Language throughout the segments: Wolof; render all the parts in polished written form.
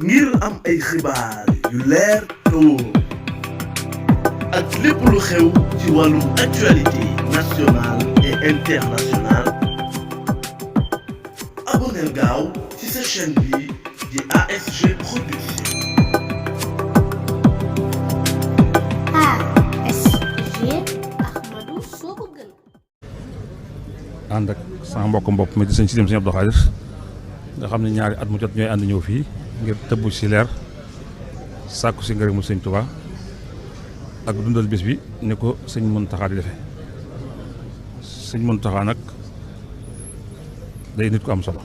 ngir am ay xibaar yu leer te wóor ak lépp lu xew ci wàllum actualité nationale et internationale abonneel gaaw ci sa chaîne bi di ASG Production. ASG Ahmadou Soobu Gën. ànd ak sama mbokk mi di sëñ Abdou Khadir nga xam ne ñaari at mu jot ñooy ànd ñëw fii ngir tëbbu si leer sàkku si ngërëmul sëñ Touba ak dundal bis bi ni ko sëñ Mountakha di defee sëñ Mountakha nag day nit ko am solo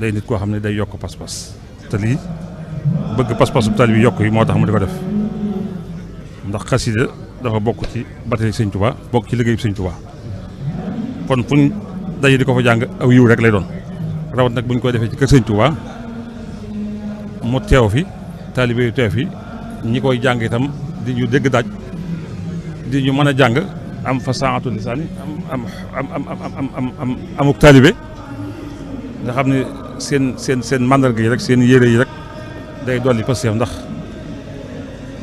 day nit koo xam ne day yokk pas-pas te lii bëgg pas-pasu taalibe bi yokk yi moo tax mu di ko def ndax xasida dafa bokk ci batale sëñ Touba bokk ci liggéey bi sëñ Touba kon fuñ daje di ko fa jàng aw yiw rek lay doon rawat nag buñ koy defee ci kër sëñ Touba mu teew fi taalibe yu teew fi ñi koy jàng itam di ñu dégg daaj di ñu mën a jàng am fa saatu lisaani amuk taalibe nga xam ne seen màndarga yi rek seen yére yi rek day dolli passeef ndax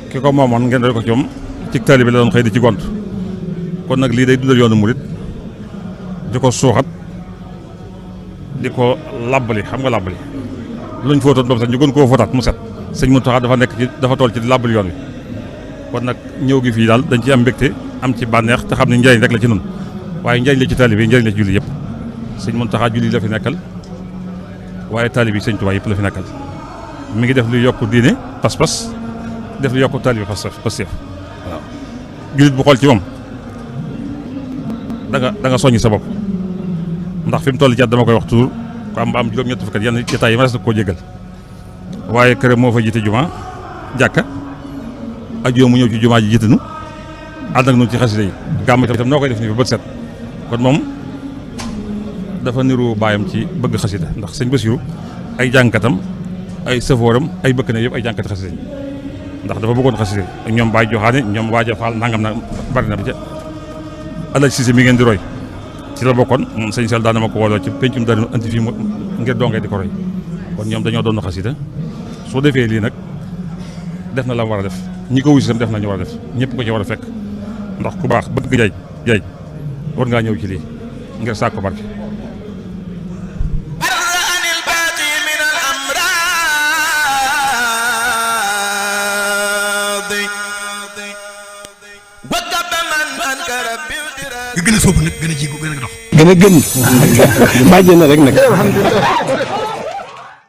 ki ko moomoon ngeen doy ko ci moom ci taalibe la doon xëy di ci gont kon nag lii day dundal yoonu murit di ko suuxat di ko làbbali xam nga làbbali luñ fóotoon boobu sax ñu gën koo fóotaat mu set sëñ Mountakha dafa toll ci làbbali yoon wi kon nag ñëw gi fii daal dañ ci am mbégte am ci bànneex te xam ne njëriñ rek la ci nun waaye njëriñ la ci taalibe yi njëriñ la ci julli yëpp sëñ Mountakha julli la fi nekkal waaye taalibe yi sëñ Touba yëpp la fi nekkal mi ngi def lu yokk diine pas-pas def lu yokk taalibe pas-pas waaw jullit bu xool ci moom da nga soññi sa bopp ndax fi mu toll ci at dama koy wax toujours ko am ba am juróom-ñett fukki at yenn jotaay yi ma des na koo jégal waaye këram moo fa jiite juma jàkka ajoo mu ñëw ci juma ji jiite nu ànd ak nu ci xasida yi gàmm itam noo koy def nii ba bët set kon moom dafa niru baayam ci bëgg xasida ndax sëñ Basiru ay jàngkatam ay safooram ay bëkk ne yëpp ay jàngkati xasida yi ndax dafa bëggoon xasida ak ñoom Baay Joxaane ñoom waaja Faal nangam na bari na ba ca Alaaji Siise mi ngeen di roy ci la bokkoon moom sëñ Sall daana ma ko wooloo ci pencum daanu anti fii ngir dongee di ko roy kon ñoom dañoo doon xasida soo defee lii nag def na la war a def ñi ko wusi tam def na ñu war a def ñëpp ko ci war a fekk ndax ku baax bëgg jaay war ngaa ñëw ci lii ngir sàkk ko barke nga gën a sóobu nag gën a jigu gën a dox. gën a gën bàjjee na rek nag